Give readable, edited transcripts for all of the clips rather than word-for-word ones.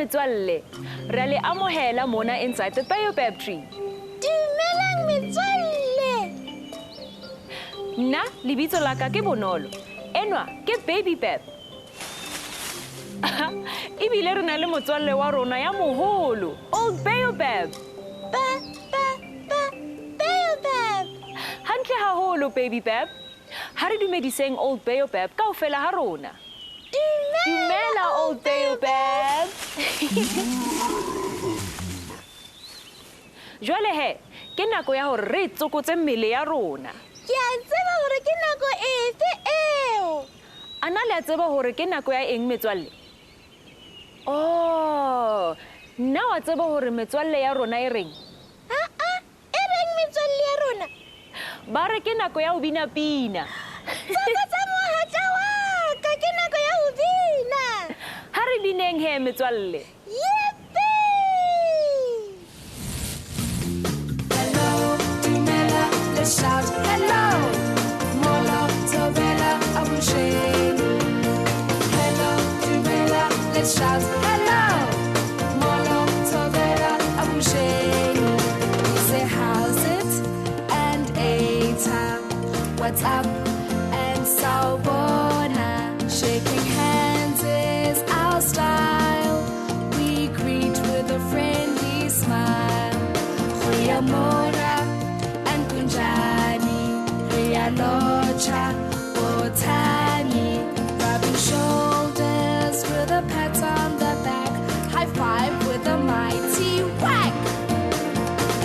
metswalle. Re a le amohela mona inside the baobab tree. Dumelang metswalle. Nna lebitso la ka ke Bonolo. Enwa ke Baby Pep. Ebile re na le motswalle wa rona ya moholo, Old Baobab. Ba ba ba Baobab. Hantle haholo Baby Pep. Ha re dumediseng Old Baobab kaofela ha rona. Dumela Old Baobab. Jwale he, ke nako ya hore re tsokotse mmele ya rona. Ke a tseba hore ke nako efe eo. A na le a tseba hore ke nako ya eng metswalle? Oh, nna wa tseba hore metswalle ya rona e reng? Ha-a, e reng metswalle ya rona? Ba re ke nako ya ho bina pina. Tsokotsa mohatla wa ka, ke nako ya ho bina. Ha re bineng he metswalle. Yippee! Hello, dumela, let's shout hello. Molo, thobela, avuxeni. Hello, dumela, let's shout hello. Molo, thobela, avuxeni. We say how's it and eta. What's up and sawubona. Shaking hands is our style. We greet with a friendly smile. Goeiemôre and kunjani. Re a lotjha, botani. Rubbing shoulders with a pat on the back. High five with a mighty whack.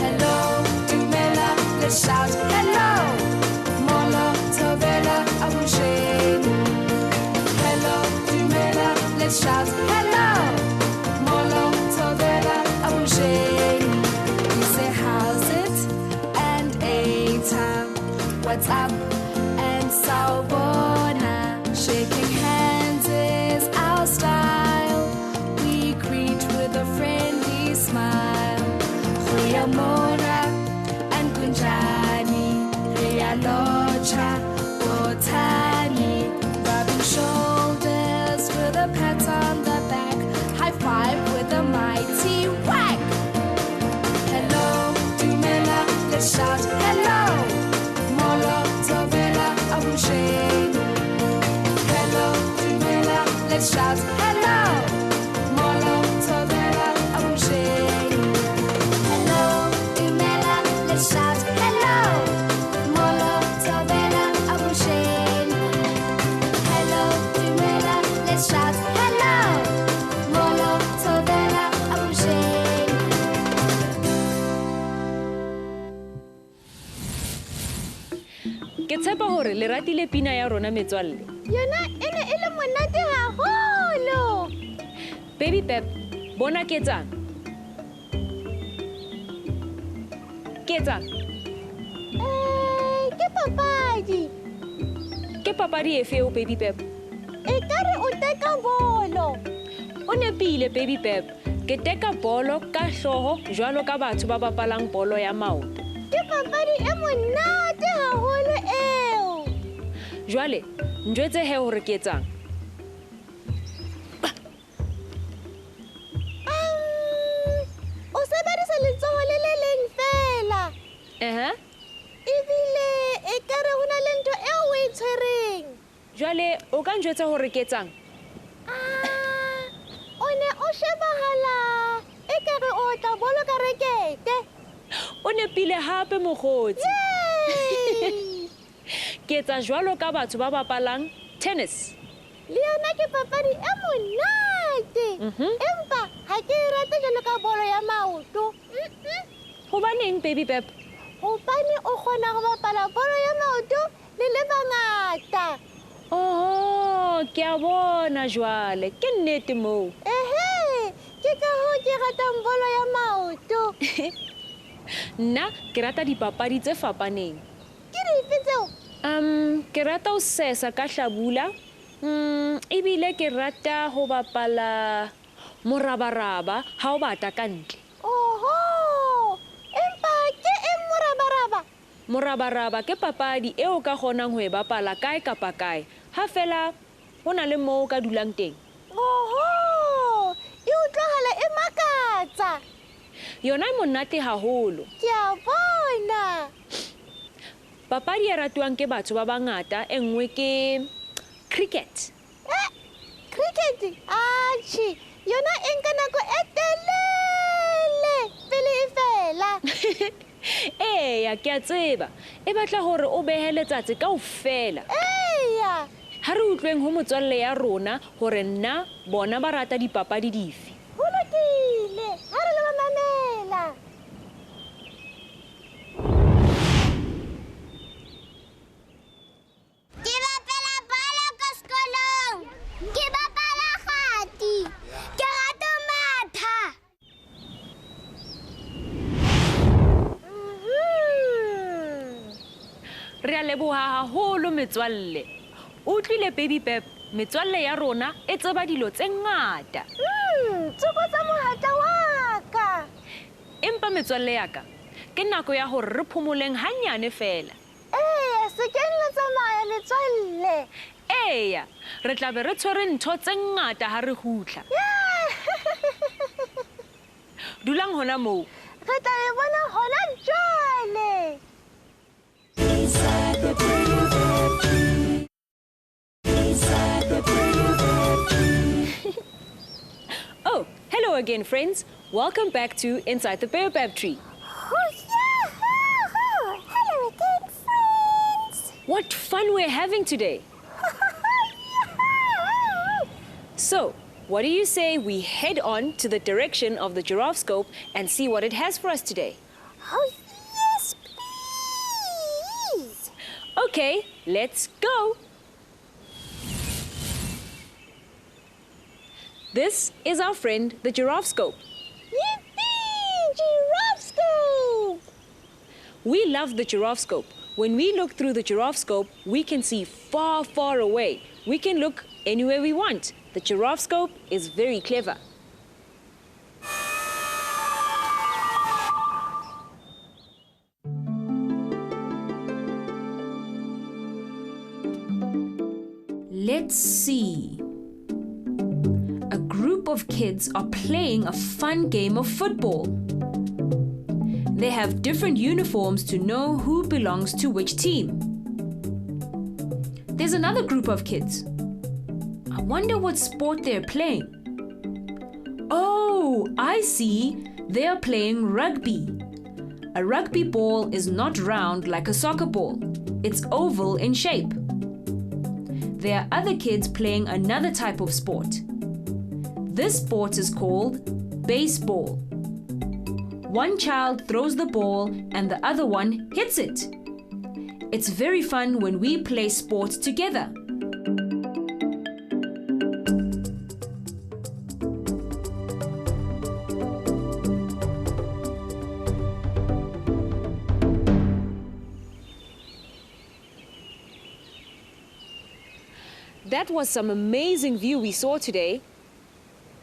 Hello, dumela, let's shout hello. Molo, thobela, avuxeni. Hello, dumela, let's shout hello. Molo, thobela, avuxeni. We say how's it and eta. What's up and sawubona. Shaking hands is our style. We greet with a friendly smile. Goeiemôre and kunjani. Re a lotjha, botani. Rubbing shoulders with a pat on the back. High five with a mighty whack. Hello, dumela, let's shout hello. Molo, thobela, avuxeni. Hello, dumela, let's shout hello. Molo, thobela, avuxeni. Hello, dumela, let's shout hello. Molo, thobela, avuxeni. Hello, dumela, let's shout hello. Molo, thobela, avuxeni. Ke tshepa hore le ratile pina ya rona metswalle. Yona e ne e le monate haholo. Baby Pep, bona ke etsang? Ke etsang? Ke papadi. Ke papadi efe eo Baby Pep? Ekare o teka bolo. O nepile Baby Pep. Ke teka bolo ka hlooho jwalo ka batho ba bapalang bolo ya maoto. Ke papadi e monate haholo eo. Jwale, njwetse he hore ke etsang? O sebedisa letsoho le le leng fela. Ebile ekare ho na le ntho eo o e tshwereng. Jwale, o ka njwetsa hore ke etsang? O ne o shebahala ekare o tla bolo ka rekete. O nepile hape mokgotsi. Yay! Ke etsa jwalo ka batho ba bapalang tennis. Le yona ke papadi e monate. Empa ha ke e rate jwalo ka bolo ya maoto. Hobaneng Baby Pep? Hobane o kgona ho bapala bolo ya maoto le le bangata. Oho, ke a bona jwale. Ke nnete moo. Ehe, ke ka hoo ke ratang bolo ya maoto. Nna ke rata dipapadi tse fapaneng. Ke dife tseo? Ke rata ho sesa ka hlabula. Ebile ke rata ho bapala morabaraba ha o bata ka ntle. Oho, empa ke eng morabaraba? Morabaraba ke papadi eo ka kgonang ho e bapala kae kapa kae. Ha fela ho na le moo o ka dulang teng. Oho, e utlwahala e Yona e monate haholo. Ke a bona. Papadi e ratuang ke batho ba bangata e nngwe ke cricket. Cricket? Atjhe, yona e nka nako e telele pele e fela. Eya, ke a tseba. E batla hore o behe letsatsi kaofela. Eya. Ha re utlweng ho motswalle ya rona hore nna bona ba rata dipapadi dife. Ho lokile, ha re le ba mamela. Ke bapala bolo ko sekolong. Ke bapala kgati. Ke rata ho matha. Re a leboha haholo metswalle. O utlwile Baby Pep, metswalle ya rona e tseba dilo tse ngata. Tsokotsa mohatla wa ka. Empa metswalle ya ka, ke nako ya hore re phomoleng hanyane fela. Eya, se keng la tsamaya metswalle. Eya, re tla be re tshwere ntho tse ngata ha re kgutla. Dulang hona moo. Re tla le bona hona jwale. Inside the baobab tree. Inside the baobab tree. Oh, hello again, friends. Welcome back to Inside the Baobab Tree. Oh, yeah. Hello again, friends. What fun we're having today. So, what do you say we head on to the direction of the giraffe scope and see what it has for us today? Oh, yes, please. Okay, let's go. This is our friend, the giraffe scope. Yippee! Giraffe scope! We love the giraffe scope. When we look through the giraffe scope, we can see far, far away. We can look anywhere we want. The giraffe scope is very clever. Let's see. A group of kids are playing a fun game of football. They have different uniforms to know who belongs to which team. There's another group of kids. I wonder what sport they're playing. Oh, I see. They're playing rugby. A rugby ball is not round like a soccer ball. It's oval in shape. There are other kids playing another type of sport. This sport is called baseball. One child throws the ball and the other one hits it. It's very fun when we play sports together. That was some amazing view we saw today.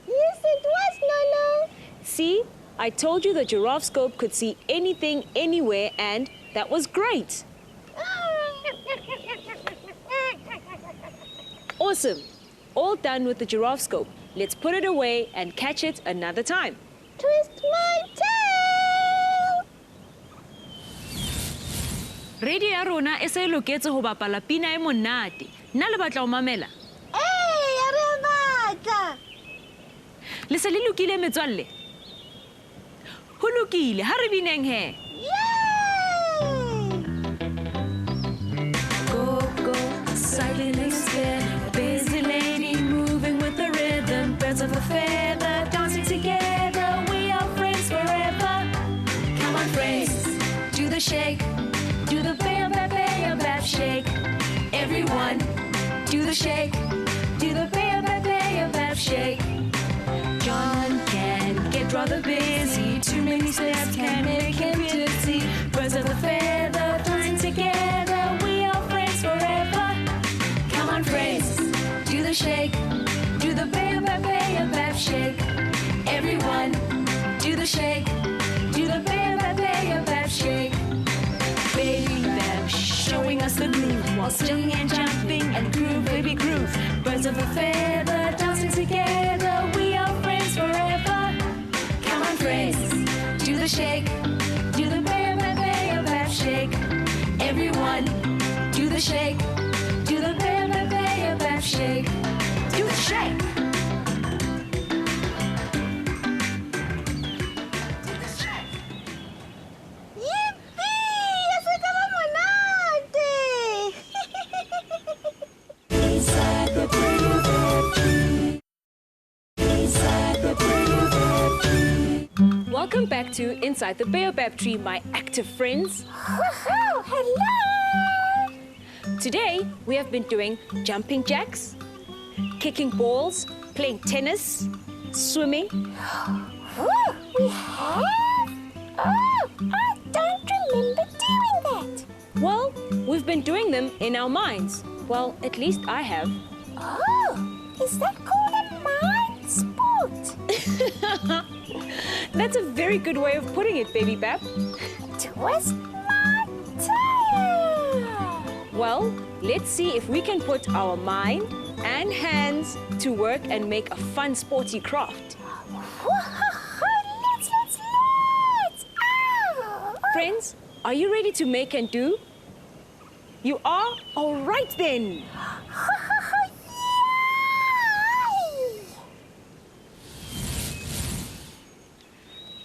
Yes, it was, Nono. See, I told you the giraffe scope could see anything, anywhere, and that was great. Awesome. All done with the giraffe scope. Let's put it away and catch it another time. Twist my tail. Radio ya rona e se e loketse ho bapala pina e monate. Nna le batla ho mamela? Eya, re a batla. Le se le lokile metswalle? Ho lokile, ha re bineng he. Yay! Go, go, cycling instead. Busy lady moving with the rhythm. Birds of a feather dancing together. We are friends forever. Come on, friends, do the shake. Do the baobab, baobab shake. Everyone, do the shake. Do the baobab, baobab shake. John can get rather busy. Too many steps can make him dizzy. Birds of a feather dancing together. We are friends forever. Come on, friends, do the shake. Do the baobab, baobab shake. Everyone, do the shake. Do the baobab, baobab shake. Baby Bab showing us the groove while swinging and jumping and groove, baby groove. Birds of a feather dancing together. We are friends forever. Come on, friends, do shake. Do the baobab, baobab shake. Everyone, do the shake. Do the baobab, baobab shake. Do the shake. Do the shake. Yippee! E se ka ba monate! Inside the baobab tree. Inside the baobab tree. Welcome back to Inside the Baobab Tree, my active friends. Woohoo! Hello! Today, we have been doing jumping jacks, kicking balls, playing tennis, swimming. Oh, we have? Oh, I don't remember doing that. Well, we've been doing them in our minds. Well, at least I have. Oh, is that called a mind sport? That's a very good way of putting it, Baby Bap. Twist my tail. Well, let's see if we can put our mind and hands to work and make a fun sporty craft. Let's, let's! Oh. Friends, are you ready to make and do? You are? All right then. Yay!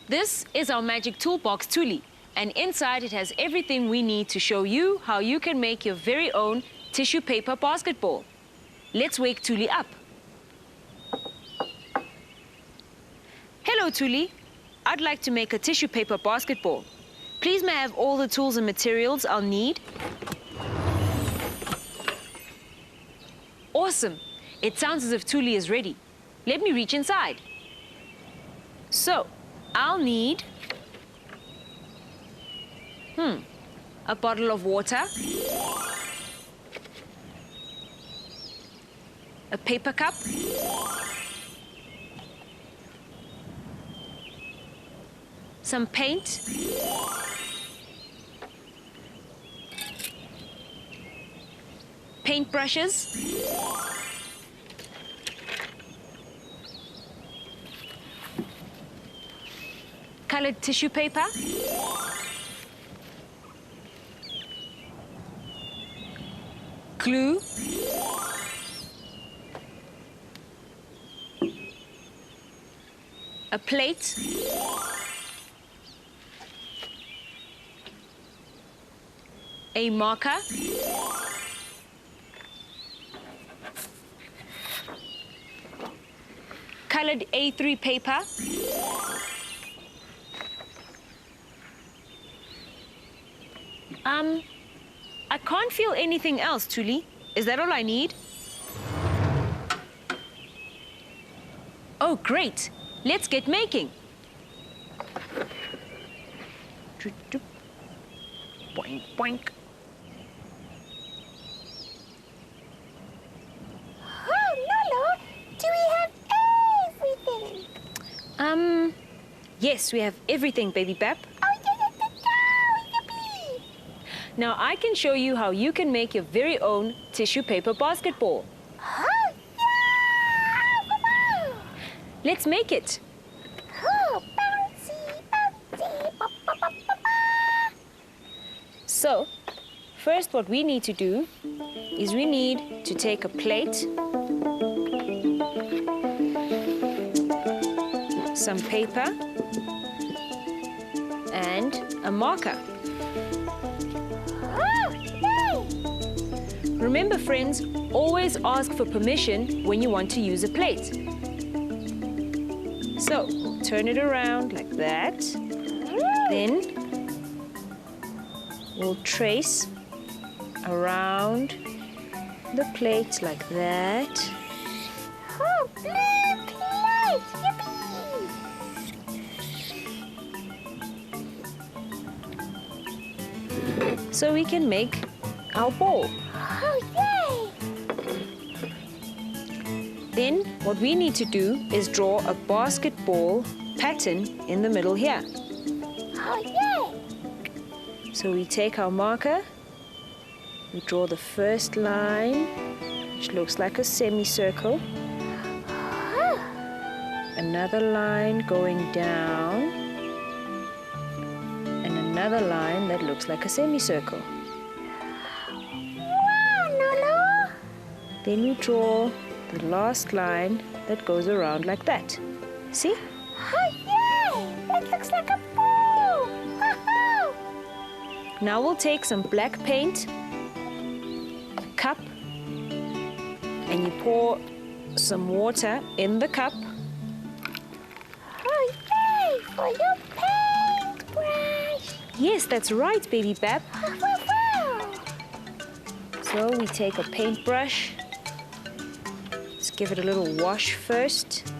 This is our magic toolbox, Thuli, and inside it has everything we need to show you how you can make your very own tissue paper basketball. Let's wake Thuli up. Hello, Thuli. I'd like to make a tissue paper basketball. Please may I have all the tools and materials I'll need? Awesome. It sounds as if Thuli is ready. Let me reach inside. So, I'll need a bottle of water, a paper cup, some paint, paint brushes, colored tissue paper, glue, a plate, a marker, colored A3 paper, I can't feel anything else, Thuli. Is that all I need? Oh, great. Let's get making. Boink, boink. Oh, Lolo, do we have everything? Yes, we have everything, Baby Bap. Oh, yeah, yeah, yeah, yippee! Now I can show you how you can make your very own tissue paper basketball. Oh, yeah! Let's make it. Oh, bouncy, bouncy, ba, ba, ba, ba, ba. So, first what we need to do is we need to take a plate, some paper, and a marker. Oh, yay! Remember, friends, always ask for permission when you want to use a plate. So, we'll turn it around like that. Then we'll trace around the plate like that. Oh, blue plate! Yippee! So we can make our ball. Oh, yay! Then what we need to do is draw a basketball pattern in the middle here. Oh, yay! So we take our marker, we draw the first line, which looks like a semicircle. Oh. Another line going down. another line that looks like a semicircle. Wow, Nolo! Then we draw the last line that goes around like that. See? Oh, yeah! It looks like a ball! Now we'll take some black paint, a cup, and you pour some water in the cup. Oh, yay! For your paintbrush! Yes, that's right, Baby Bab. So we take a paintbrush. Let's give it a little wash first.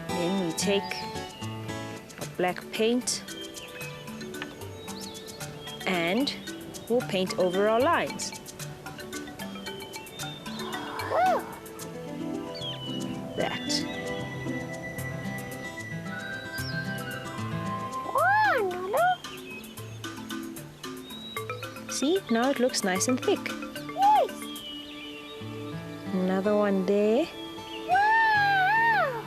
Then we take a black paint and we'll paint over our lines. Oh. That. Oh, Nolo. See, now it looks nice and thick. Yes. Another one there. Wow.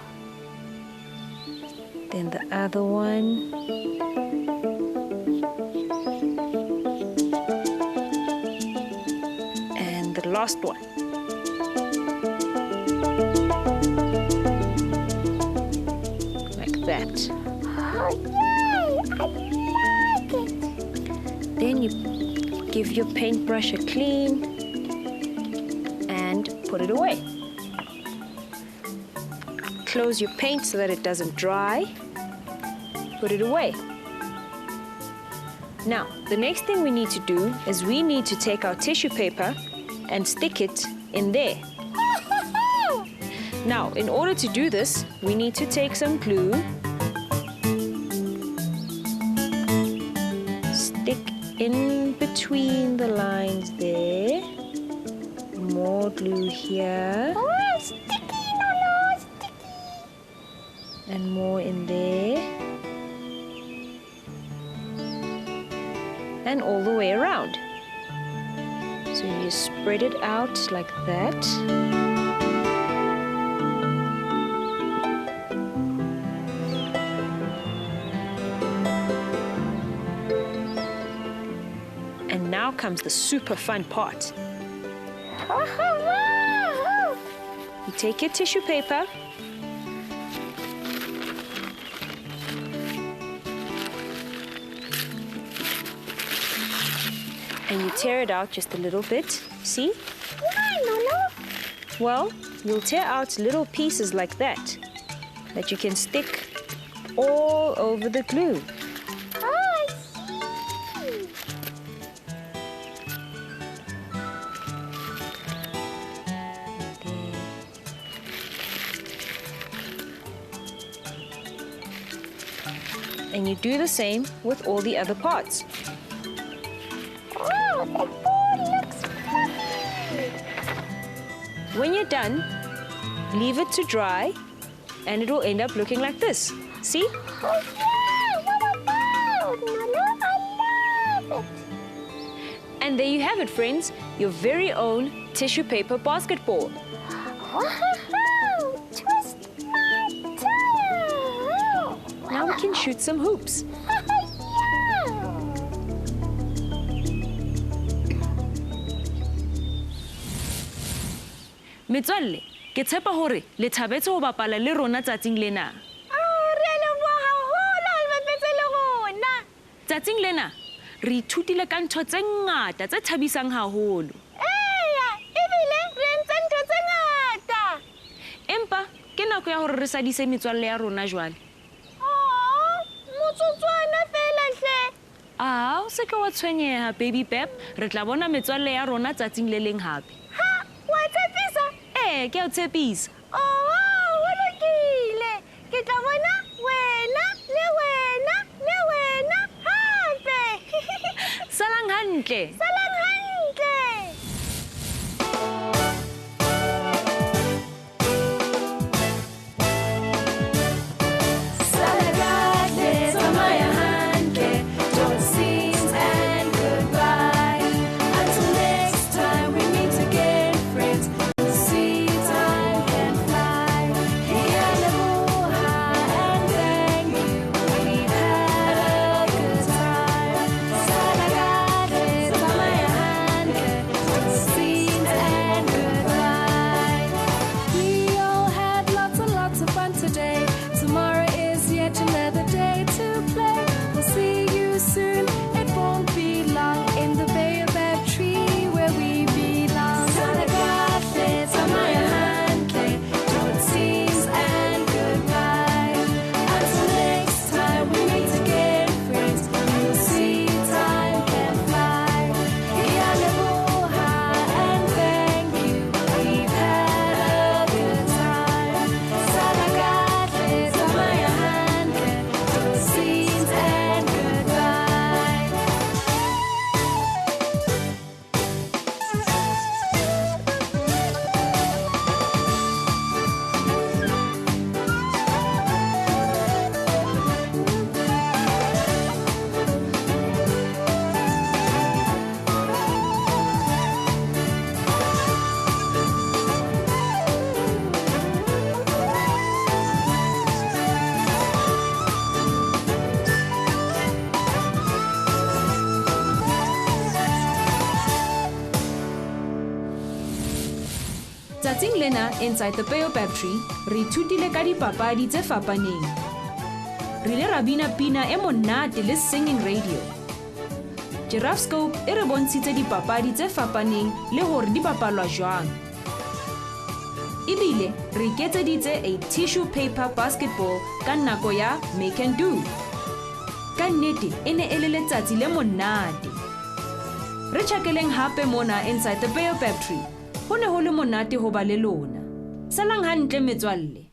Then the other one. And the last one. Like that. Oh, yay! I like it. Then you give your paintbrush a clean and put it away. Close your paint so that it doesn't dry. Put it away. Now, the next thing we need to do is we need to take our tissue paper and stick it in there. Now, in order to do this, we need to take some glue, stick in between the lines there, more glue here. Oh, sticky, Nolo, sticky. And more in there. And all the way around. So you spread it out like that. And now comes the super fun part. You take your tissue paper, and you tear it out just a little bit. See? Why, Nolo? Well, you'll tear out little pieces like that, that you can stick all over the glue. Oh, I see. And you do the same with all the other parts. Oh, that ball looks fluffy. When you're done, leave it to dry, and it will end up looking like this. See? Oh, yeah! What a ball! Nolo, I love it! And there you have it, friends, your very own tissue paper basketball. Wow! Twist my tail! Now we can shoot some hoops. Metswalle, ke tshepa hore le thabetse ho bapala le rona tsatsing lena. Oh, re a leboha haholo ha le bapetse le rona. Tsatsing lena, re ithutile ka ntho tse ngata tse thabisang haholo. Eya, ebile re entse ntho tse ngata. Empa ke nako ya hore re sadise metswalle ya rona jwale. Oh, motsotswana fela hle. Ah, o se ke wa tshwenyeha, Baby Bab. Re tla bona metswalle ya rona tsatsing le leng hape. Ha, wa tshepisa? Ee, ke a o tshepisa. Oh, ho lokile. Ke tla bona wena le wena le wena hape. Salang hantle. Salang hantle. Letsatsing lena Inside the Baobab Tree re ithutile ka dipapadi tse fapaneng. Re ile ra bina pina e monate le singing radio. Giraffescope e re bontshitse dipapadi tse fapaneng le hore di bapalwa jwang. Ebile re iketseditse a tissue paper basketball ka nako ya make and do. Ka nnete e ne e le letsatsi le monate. Re tjhakeleng hape mona Inside the Baobab Tree. Ho ne ho le monate ho ba le lona. Salang hantle metswalle.